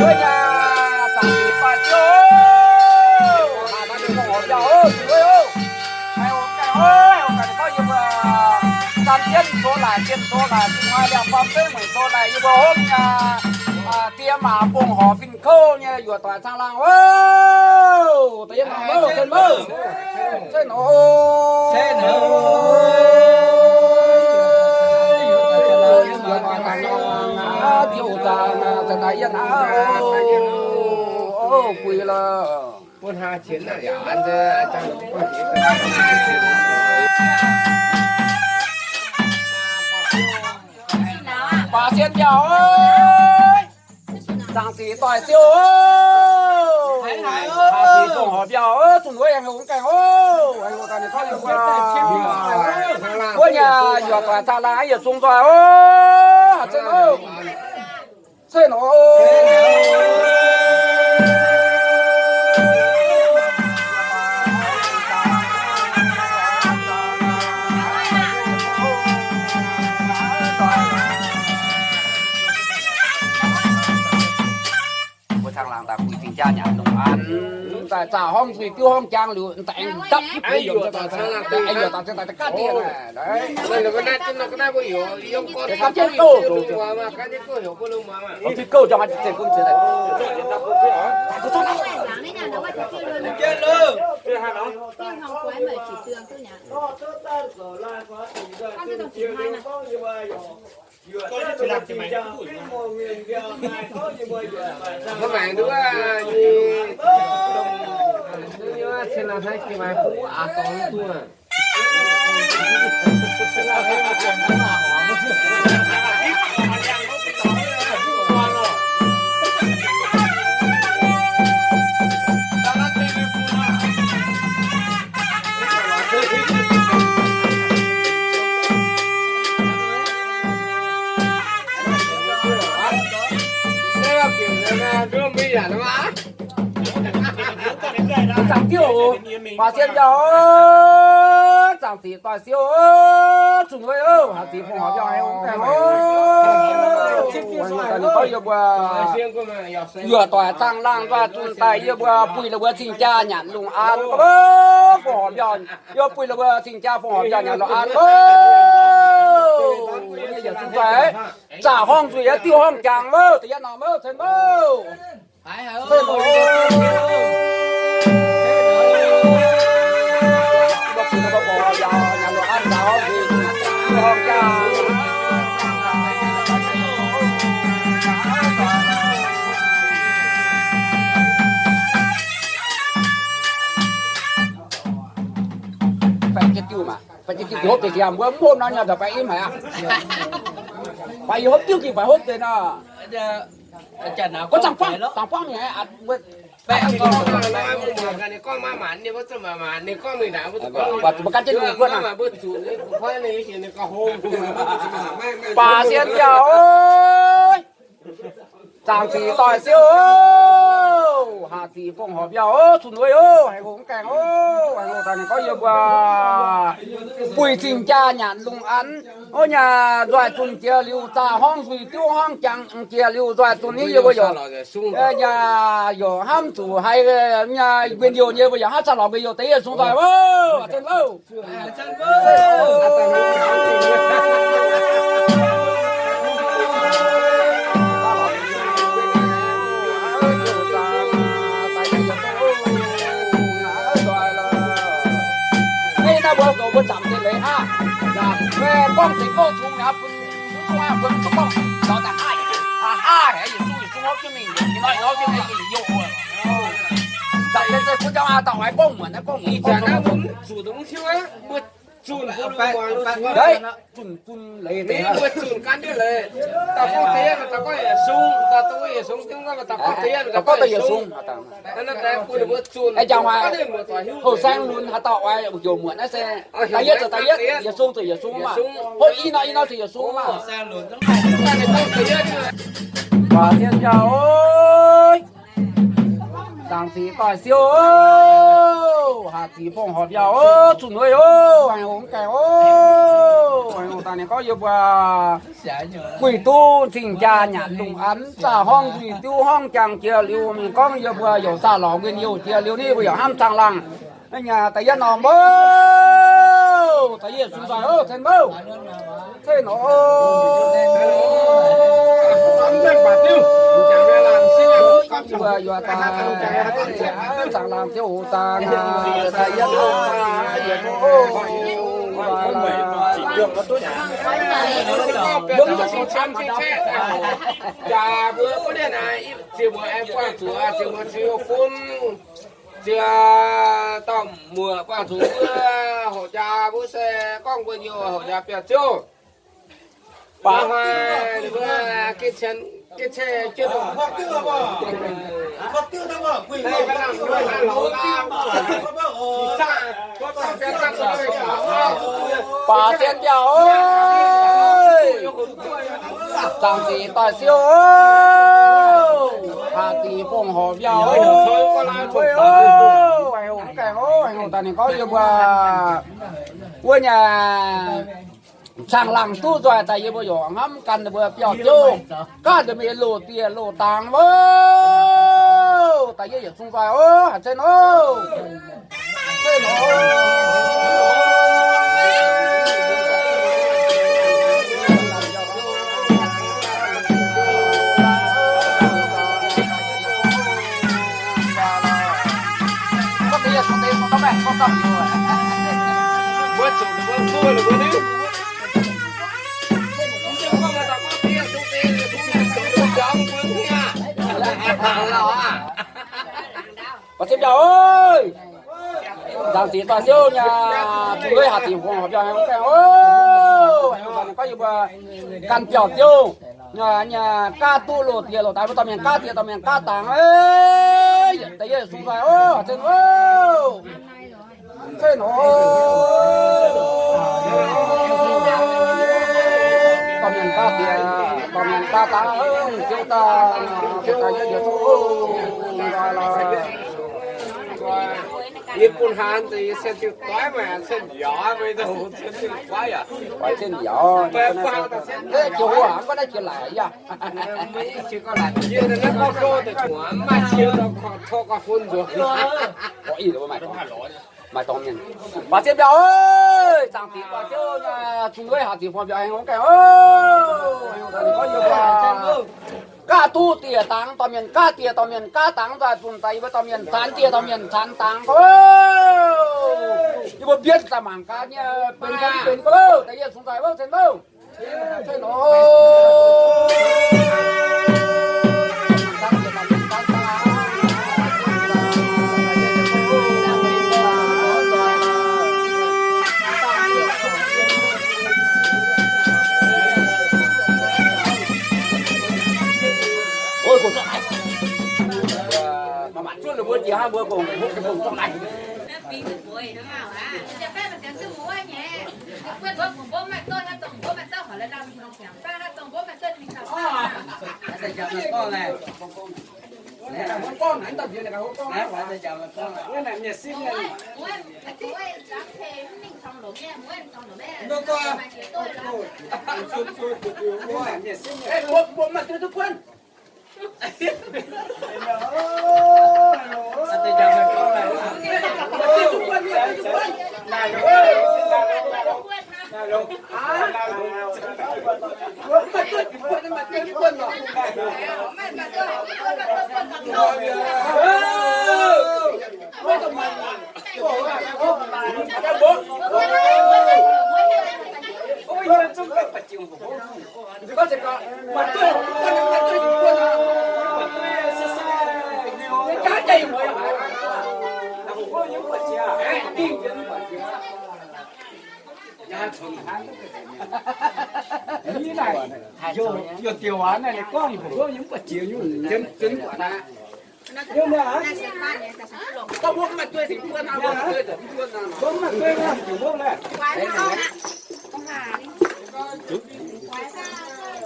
Wuov nyei zaangc Diex Doic Siou, haaix dauh fongc horc mbiauh oc, zuqc wuov oc. Haiz oc, gaengh oc, haiz oc, gaengh gorngv yie mbuo gan jienv zoux laaic, jienv zoux laaic, zinh hnoi liangh baamh zeiv mueic zoux laaic, yie mbuo hopv nyei, diex maac fongc horc fin kouv nyei yuoqc doic caangh laangh oc. Da'yietv norm oc, cen mouc. Cen oc. Ziouc zaangc, zaangc da'yietv aqv oc. Buih lorqc. Baac sien mbiauh oc. Zaangc Diex Doic Siou oc. Haaix dauh fongc horc mbiauh oc, zunh wuov aengx hungx gaengh oc. Wuov nyei yuoqc doic caangh laangh yietc zungv nzoih oc. Cen oc. Mbuo caangh laangh daaih buih zingh jaa nyanc lungh an, daaih zaah horngh nzuih diuv horngh jangx liuz, daaih aengx dapv yietv bueix yiem, aengx yuoqc daaih zinh daaih gapv dien. Gapv jienv gouv, gapv jienv gouv, jangx zinh bun ziex daaih. Mv maengc nduov nyei, cin laa hnaiv jiex maaih buv aax dorngx duqv. Zaangc Diuv oc, Baac Sien Nziaauc oc, Zaangc Ziqc Doic Siou oc, zunh wuov oc, Haaix Ziqc Fongc Horc Mbiauh aengx hungh gaengh oc. Gorngv yie mbuo yuoqc doic zaangh laangh nzoih zunh daaih, yie mbuo buih la'buoz cing-jaa nyanc lungh an, Fongc Horc Mbiauh, yie buih la'buoz cing-jaa Fongc Horc Mbiauh nyanc lungh an oc. Yietc zungv doic, zaah horngh nzuih, diuv horngh jangx oc, da'yietv norm oc, cen oc. Baeqc jienv diuh maah, baeqc jienv diuh hopv deix jiex, mbuo mv hopv nor nyei, baeqc im haic aqv. Baeqc yie hopv diuv ging baeqc hopv deix nor. Gorngv zaangc buangv, zaangc buangv mingh aqv. Baac Sien Nziaauc oc, Zaangc Ziqc Doic Siou oc, Haaix Ziqc Fongc Horc Mbiauh oc, zunh wuov oc, haiz hungh gaengh oc, haiz hungh gaengh gorngv yie mbuo buih cing-jaa nyanc lungh an. Ov, nyanc nzoih zunh jiex liuz, zaah horngh nzuih, diuv horngh jangx jiex liuz, nzoih zunh nyei yie mbuo yaac yaac hnamv zuqc haiz nyei, nquin youh nyei mbuo yaac hnamv caux lorz nquin youh deix yietc zungv nzoih oc. Naaiv mbuo zoux mbuo zaamc deix leiz aqv. Gorngv deix gouv tungx mi'aqv, bun mv duqv gorngv, lorz daaih aav, aav, yietc zungv yietc zungv hopv jienv mingh, yietc hnoi hopv jienv mingh, yietc youh. Zaamc deix se bun jauv aav dauh oix gorngv muonc, gorngv muonc. Zunh, zunh leiz deix, zunh gan jienv leiz. Dauh gorngv deix yietc, dauh gorngv yietc sung, dauh gorngv yietc sung, dauh gorngv deix yietc sung. Jangx maaih houh saeng lunx haaix dauh oix youc muonc naaiv se da'yietv zoux da'yietv, yietc sung zoux yietc sung maah. Hopv i norm i norm zoux yietc sung maah. Baac Sien Nziaauc oc, Zaangc Ziqc Doic Siou oc, Haaix Ziqc Fongc Horc Mbiauh oc, zunh wuov oc, haiz hungh gaengh oc, haiz hungh Ninh gorngv yie mbuo guih duqv cing-jaa nyanc lungh an, zaah horngh nzuih diuv horngh jangx jiex liuz, ninh gorngv yie mbuo youc zaah lorz nquin youh jiex liuz, ninh mbuo yaac hnamv caangh laangh. Da'yietv norm mouv, da'yietv sung zaih oc, cen mouv. Cen oc. Mbuo yuoz daaih caangh laangh ziouc hoc zaangc, da'yietv oc. Jaax mbuo buov dien naaic, ziouc mbuo aengx buangh zuqc, ziouc mbuo ziouc fun, ziouc dauh muoc buangh zuqc mbuo hoqc jaa mbuo se gorngv mbuo nyei hoqc jaa biauv-ziouv. Baac mbuo gitv cien, gitv cien jienv Baac zien biauv oc, zaangc ziqc doic siou oc, haac ziqc fongc horc mbiauh oc, haengh daaih ninh gorngv yie mbuo wuov nyei caangh laangh duqv nzoih daaih yie mbuo yaac hnamv ganh mbuo biauv-ziouv gaav nduov mingh loz-diex loz-dangx oc. Da'yietv yietc zungv nzoih oc, haaix cen oc. Baac zien biauv oc, zaangc ziqc doic siou nyei, zungh ndueiv haac ziqc fongc horc mbiauh haengh gaengh oc. Gorngv yie mbuo ganh biauv-ziouv nyei gaav duqv loz-diex loz-dangx, mbuo dorh mienh gaav diex dorh mienh gaav dangx, da'yietv sung zaih oc, haaix cen oc. Cen oc. Dorh mienh gaav diex dorh mienh gaav dangx, ziouv daaih, ziouv daaih yietv njoux oc. Yie bun haaix deix yie cen diuh doiv maaih cen yaac, meih daaih cen diuh doiv yaac, cen yaac. Jiu hua mv gorngv naaiv jiex laic yaac. Yie naaiv gorngv sou deix zuqc maaih cie daaih korv fun nzuonx. Maaih dorngx mienh. Baac zien biauv oc, zaangc ziqc doic siou nyei, zungh ndueiv haac ziqc fongc mbiauh haengh gaengh oc. Gorngv yie mbuo gaav duqv diex dangx, dorh mienh gaav diex dorh mienh gaav dangx, daaih zunc daaih yie mbuo dorh mienh zanx diex dorh mienh zanx dangx oc. Yie mbuo mbienv daaih mangc gaax nyei benx gaax mv benx gaax loh. Da'yietv sung zaih wuov cen loh.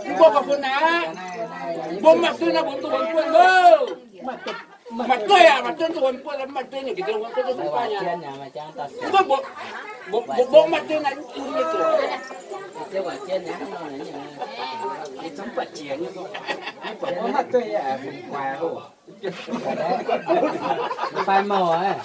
Mbuo maaih duqv naaiv, mbuo maaih duqv naaiv, mbuo maaih duqv naaiv, mbuo maaih duqv wuonv buonv loh. Maaih duqv aqv, maaih duqv wuonv buonv, maaih duqv nyei, maaih duqv wuonv buonv. Mbuo maaih duqv naaiv, mbuo maaih duqv. Fai mouh aqv.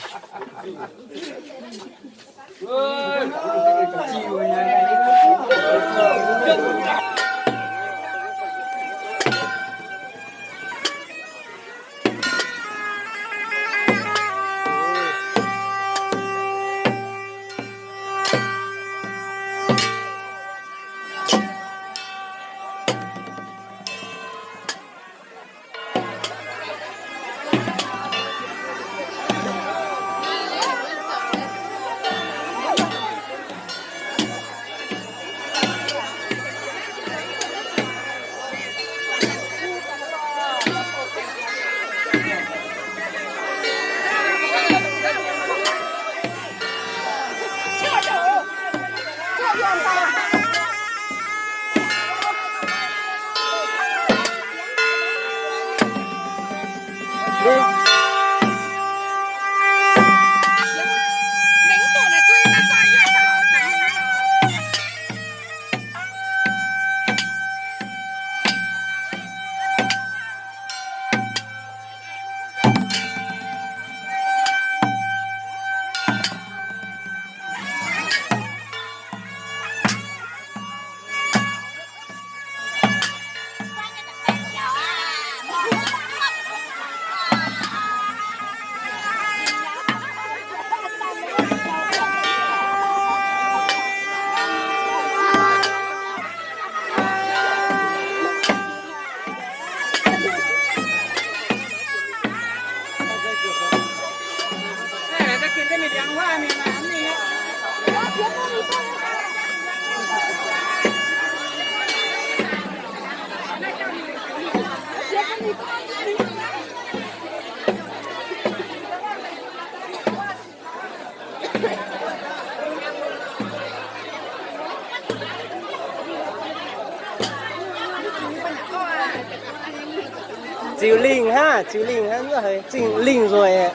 Ziux lingh hnangv, ziux lingh hnangv, zingh lingh nzueic.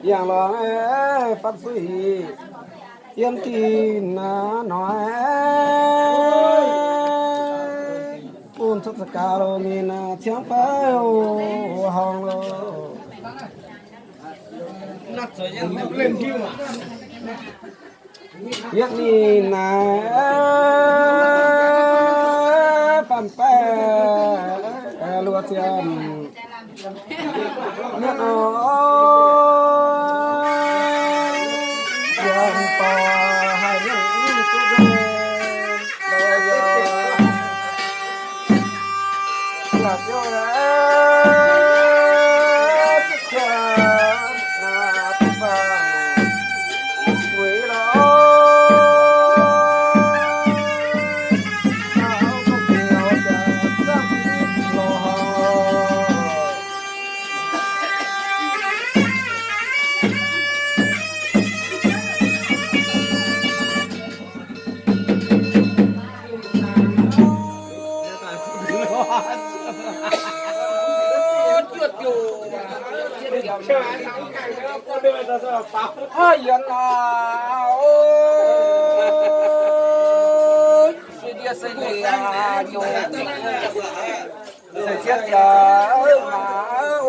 Yangh lorz fatv suiv yiem dinh hnoi, bun cuotv za'gaux lo ninh ciangv fai horngh lo. Yietv ninh naaiv faam-baeqc luoqc ziepc, mienh oc, ziepc dorh haih mienh mv duqv nzengc. Yienx aac, o, se ndie se leiz aac, nyungc se sieqv ziangx maac, o,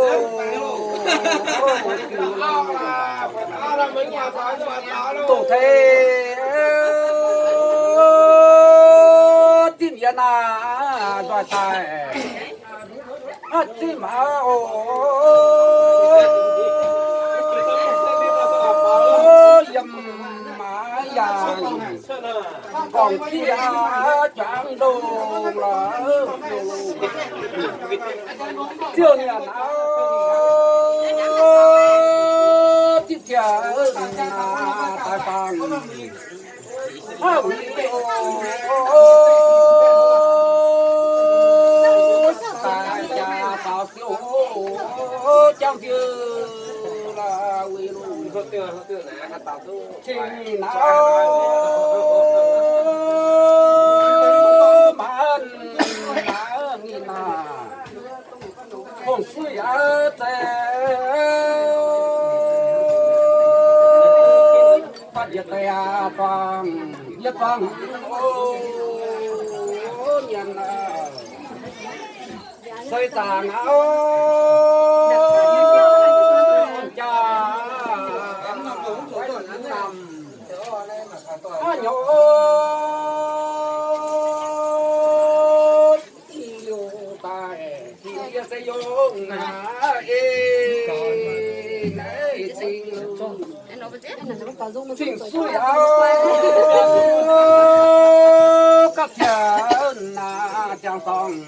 doqc tei zinh yienx aac, nzoih daaih zinh maac, o, yiem maac yangh. Gorngv jienv jangx ndongh la'biuv, ziouc nyanc auv, zipv jiex daaih dangh. Aa, wuic o, daaih jaax faaux siou, jangv jienv la'wuic lungh. Cing naaiv, maanc naaiv ninh naaiv, fong-suiv aqv, zeiz baav yie daaih aqv, zuangx yie zuangx o, nyanc aqv. Seix zaangc aqv, jaa aqv, nyouz liuz daaih, yie se yungz naaiv, ei, naaiv cing, cing suiv aqv, gapv ziangx naaiv jangx dorngh.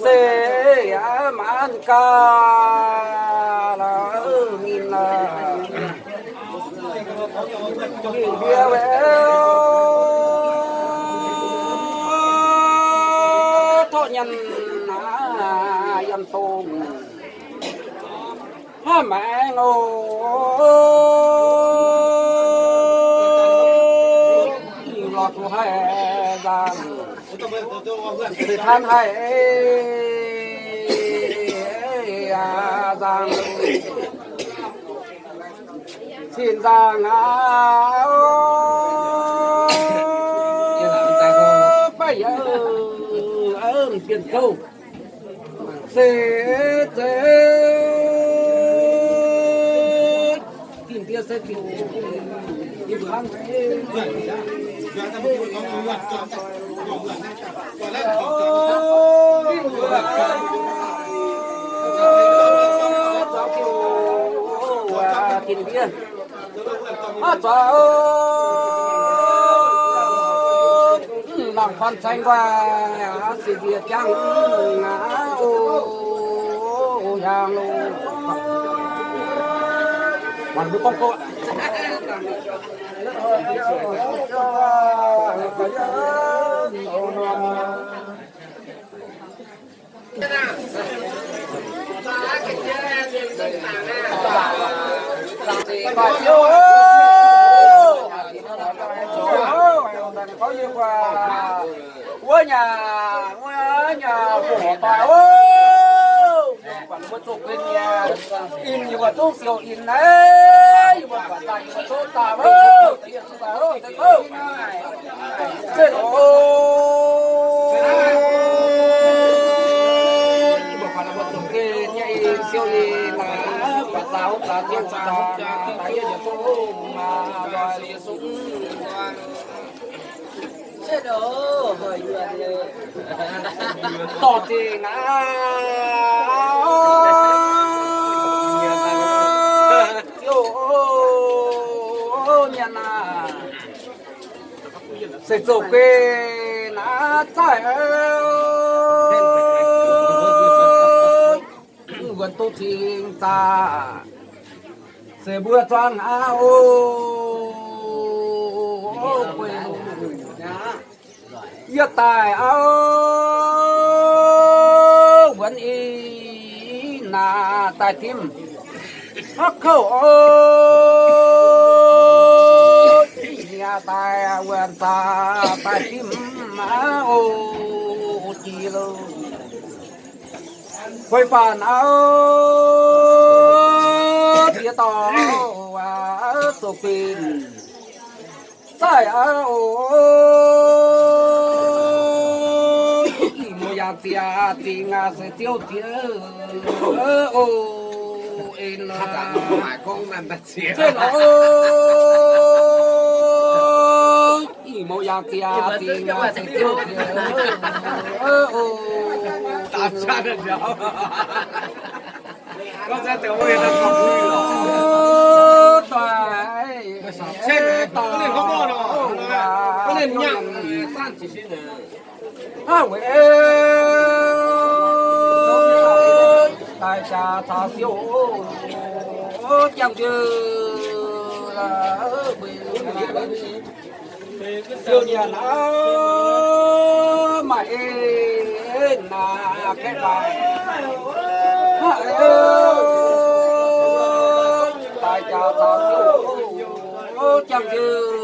Se aav maanc gaax la'nyinh aqv. Yie, yie, tov nyanc yiem dongh hnangv maengx oc. Lorz duqv haih nzangc, se taan haih nzangc. Cin nzangc aqv, baav yie, bienh gouv. Se zeiz, dinh ndie se dinh, dinh hnangv. Dinh ndie, aav zoux, mangc kuan caeng nquaah, se nzie jangv aqv, o, hiaangx loh. Mangc mbuo gorngv gorngv. Wuov nyaah, wuov nyaah fungc horc daaih oc. Buatc mbuo zuqc guen nyei, in yie mbuo zungv siou in naaiv, yie mbuo buatc daaih yie mbuo zungv daaih oc. Dorh zingh aqv, ziouv nyanc aqv. Se zoux guen naaiv zaaiv, wuonx duqv cing zaah, se mbuo zuangx aqv oc. Yie daaih auv, wuonx i naaic daaih dimv haav kouv oc. Yie daaih wuonx zaah daaih dimv aqv oc. Jiex loh, fei faanh auv, jiex dorh zoux guen zaaiv aqv oc. Ih muoz yaac Ziec zingh aac, se ziouv ziex o, en aac. Zinh o, ih mouz yaac ziec zingh aac, se ziouv ziex o. Hnangv weic daaih jaax caux siou, jangx njiec, siou nyanc aqv, maaih en naaic kaeqv daaih. Daaih jaax caux siou, jangx njiec.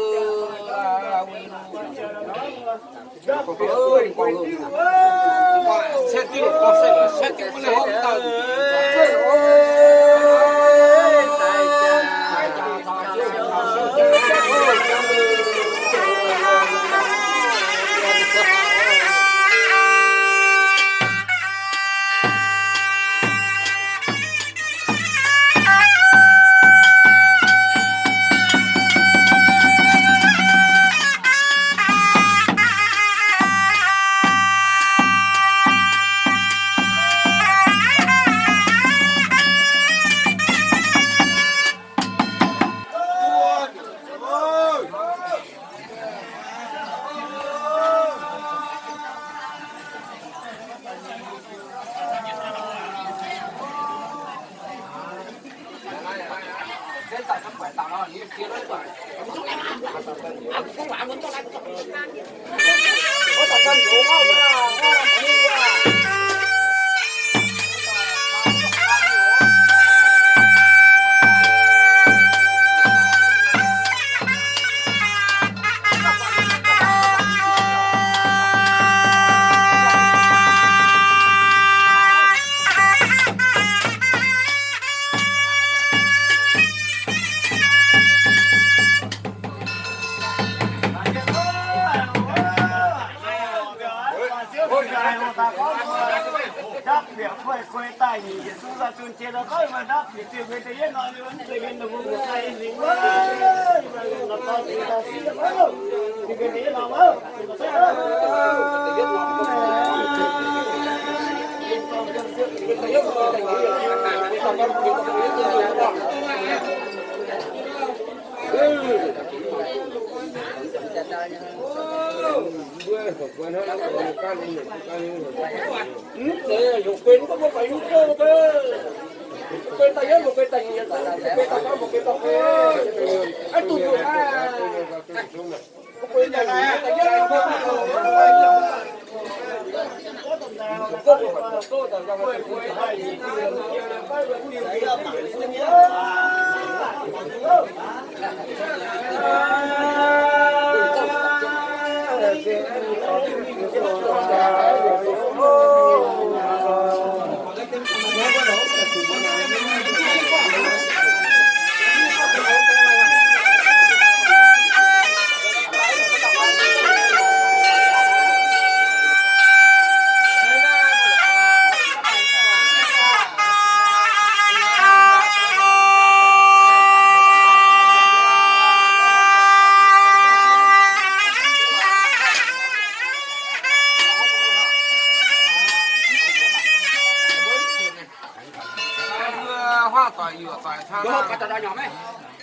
Mbuo huav doic yuoqc doic caa laangh.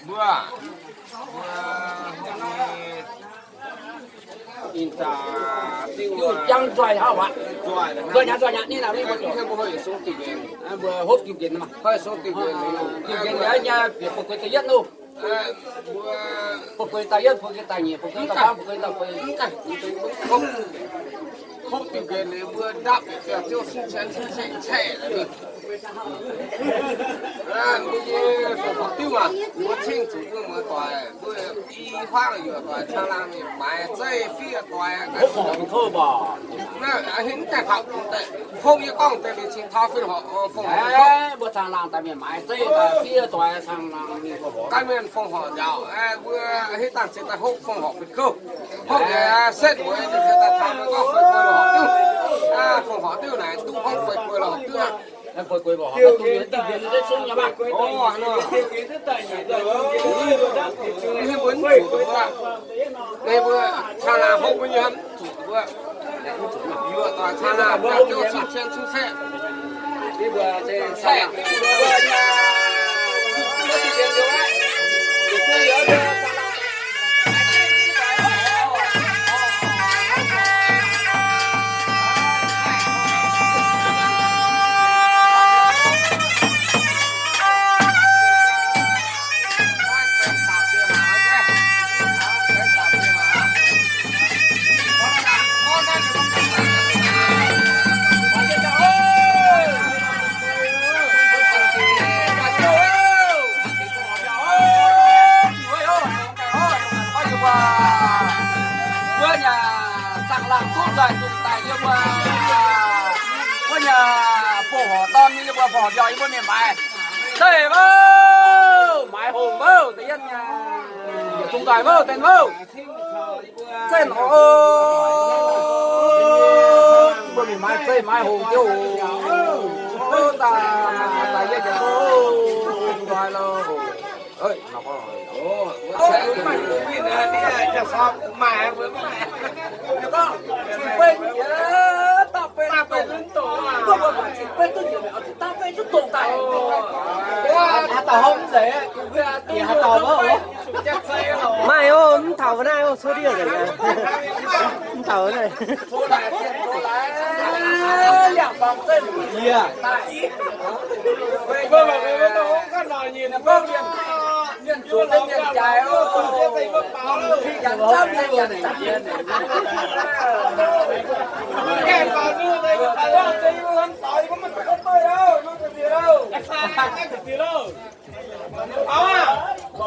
Mbuo, mbuo ih zanc diuh jangv nzoih hnangv aqv. Nzoih nyanc, nzoih nyanc, ninh naaic mbuo hopv diuh nqenx, diuh nqenx nyei bieqc fu'jueiv da'yietv loh. Fu'jueiv da'yietv, fu'jueiv da'nyeic, fu'jueiv da'faam, fu'jueiv da'feix. Hopv diuh nqenx liuz mbuo ndapv bieqc ziouc ceng ceng ceng ceng. Mbuo nyei fongc horc diuv aac, mbuo cing zuqc mbuo muoz-doic, mbuo i huaang yuoqc doic caangh laangh mienh maaiz zeiv fiev doic. Hopv horc mv kouv mbuo. Naaiv hingv daaih taux hopv yie gorngv deix liuz cingx taux fiev horc, fongc horc. Mbuo caangh laangh daaih mienh maaiz zeiv daaih fiev doic caangh laangh mienh fongc horc. Ganh mienh fongc horc nziaauc, mbuo hingv dangh cingx daaih hopv fongc horc fiev kouv. Hopv njiec setv mueiz daaih cingx daaih taux gorngv fiev kouv horc diuv. Fongc horc diuv naaic duqv hnangv fu'jueiv lorqc. Fu'jueiv mbuo horc duqv diuv, diuv mbienx nyei zungv nyei maah. Mbuo mv zuqc mbuo, mbuo caa laah hopv mbuo nyei hnamv zuqc mbuo. Yie mbuo doic caa laah mbuo ziouc cing cien cing saeqv. Yie mbuo cing saeqv. Wuov nyei zaangc laangh duqv nzaaih nzunc daaih yiem wuov, wuov nyei fongc horc dorn nyei yiem wuov fongc horc mbiauh yiem wuov mienh maaiz. Zeiv mouh, maaiz hongh mouh, da'yietv nyei. Yietc zungv daaih mouh, deix mouh. Zeiv oc, mbuo mienh maaiz zeiv maaiz hongh ziouc oc. Daaih, daaih yie ziouc oc, nzoih loh. Maaih oc, mv taux naaiv oc, cuotv diuh nzengc. Mv taux naaiv.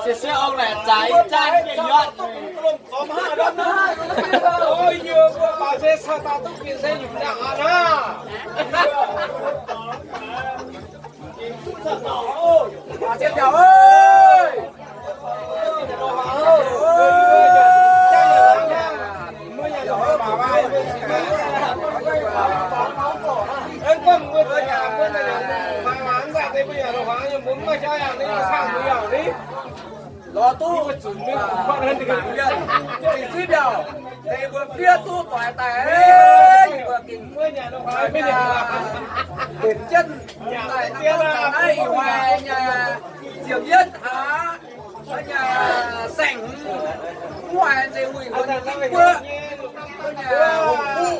Se se ong naaic zaaix ih zaanh gengh yuotv. Lorz duqv zingh zuiv mbiauh, deix mbuo fiev duqv doic daaih, yie mbuo gengh mbenc jienv daaih naaiv ih hnoi nyei ziepc yietv hlaax, nyei saeng-hmz, mv haiz nzengc wuic wuonh nyei mbuo, nyei hungh guv.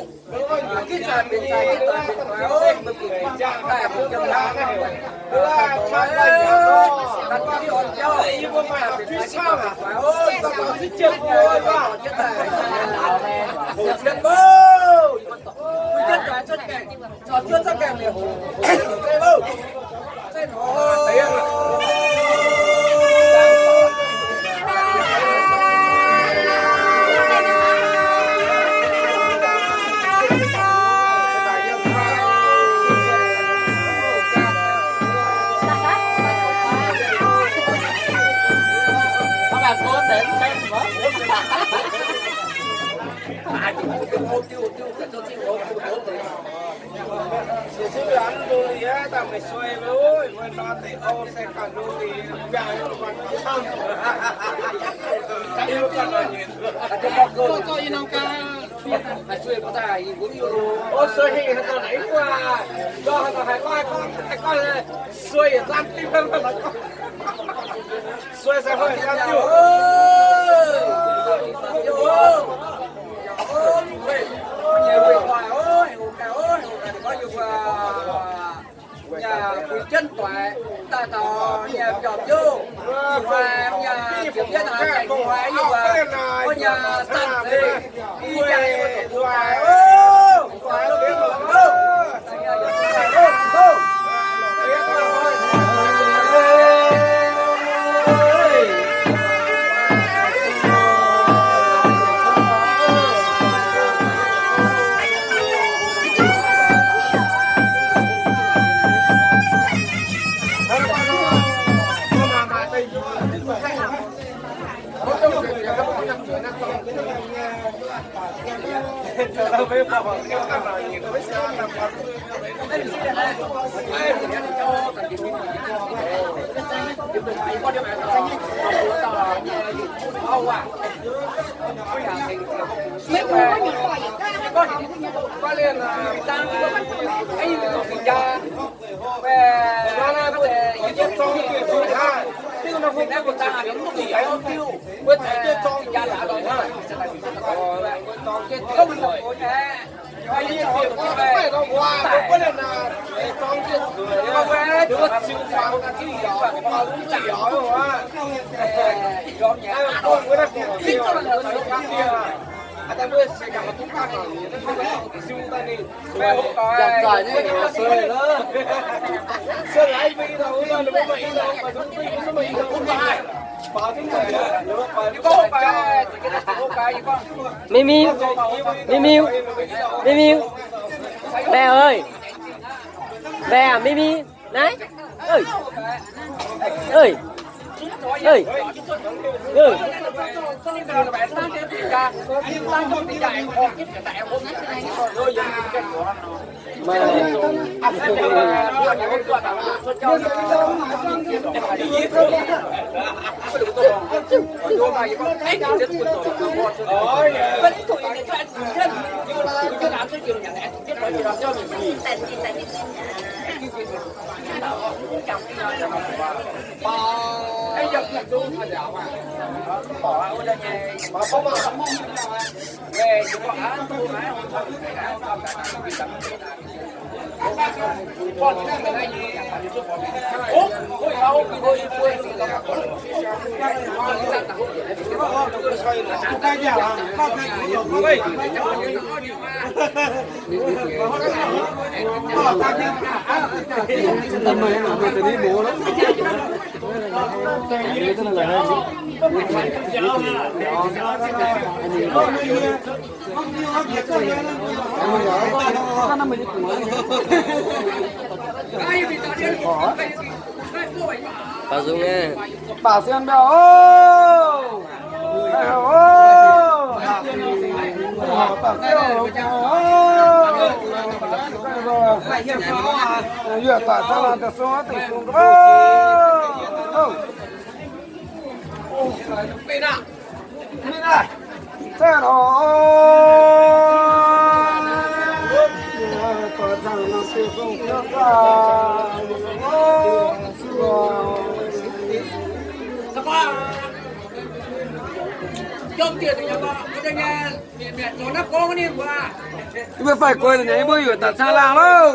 Nyei, buix jienv doic, daaih taux nyei biauv-biouv, ih hnoi nyei ziepc yietv hlaax zaengc hnoi, yie mbuo nyei zanc zeiv, ih zanc yie mbuo zuqc doic oc. Miu miu, miu miu, miu miu. Mèo ơi, mèo, miu miu. Naaiv. Ơi. Ơi. Ơi. Ơi. Baac Sung aah. Baac Sung mbiauh oc. Baac Sung oc. Yie baac Sung, Baac Sung, Baac Sung. Yie mbuo faix gueix nyei, yie mbuo yuoqc daaih caangh laangh loh.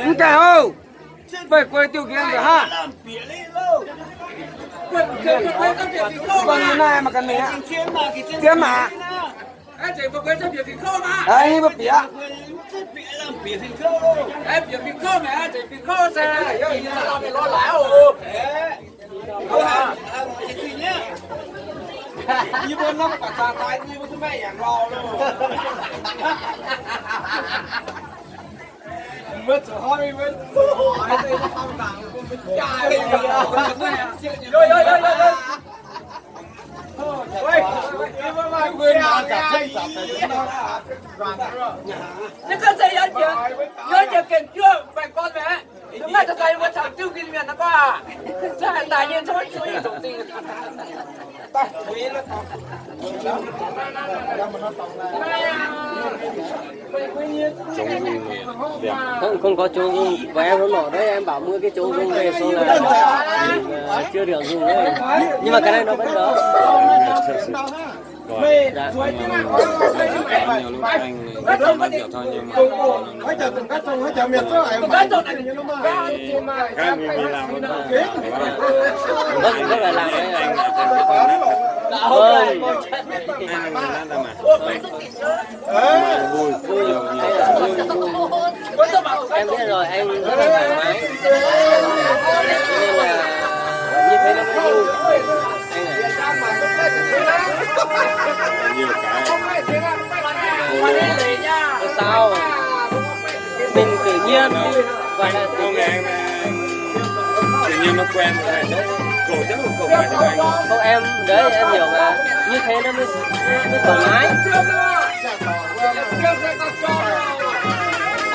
Mv gaengh houv. Faix gueix diuh nqiex nzengc haav. Guanh naaiv mangc gaax mi'aqv. Zien maah. Aa, mbuo bieqc. Yie mbuo nor baac zaah daaih, yie mbuo duqv maiv yangh lauh loh. Không, không có chống dùng, của em nó nổ đấy, em bảo mua cái chống dùng về xong là, ờ, chưa được dùng đấy. Nhưng mà cái này nó vẫn có. Dạ. Nhiều lúc anh nói kiểu thôi nhưng mà Vâng, vâng, là làm đấy. Vâng. Em biết rồi, anh rất là thoải mái. Nên là như thế nó mới vui. Anh ạ. Không sao. Mình tự nhiên, gọi là tự nhiên. Tự nhiên nó quen rồi. Không, em, đấy, em hiểu mà. Như thế nó mới, mới thoải mái.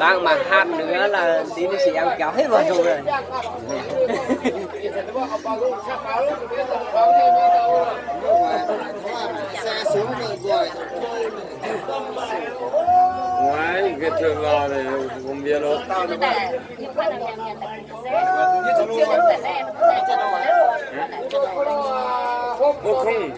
Mangc mangc hatc nor laaix deix ninh sic yangh jaux haiv mbuo hungh.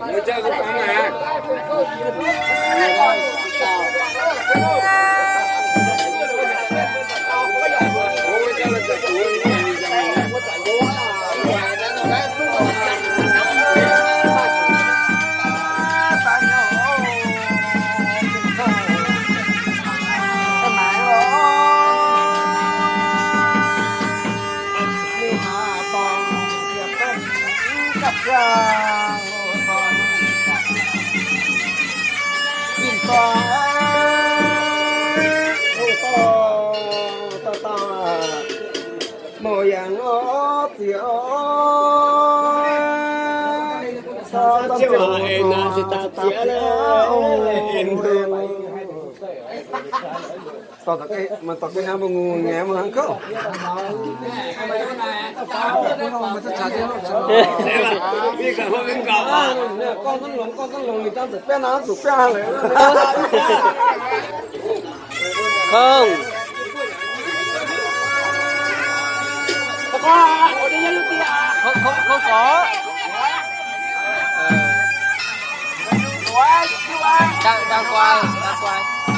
Dorh taux ga'naaiv mbuo ngungh nyei mbuo hnangv kouv. Gorngv dangv longx, gorngv dangv longx, ninh dangv zuqc biaav naaiv, zuqc biaav leiz. Kong. Kong, kong, kong gorx. Dangh, dangh guai, dangh guai.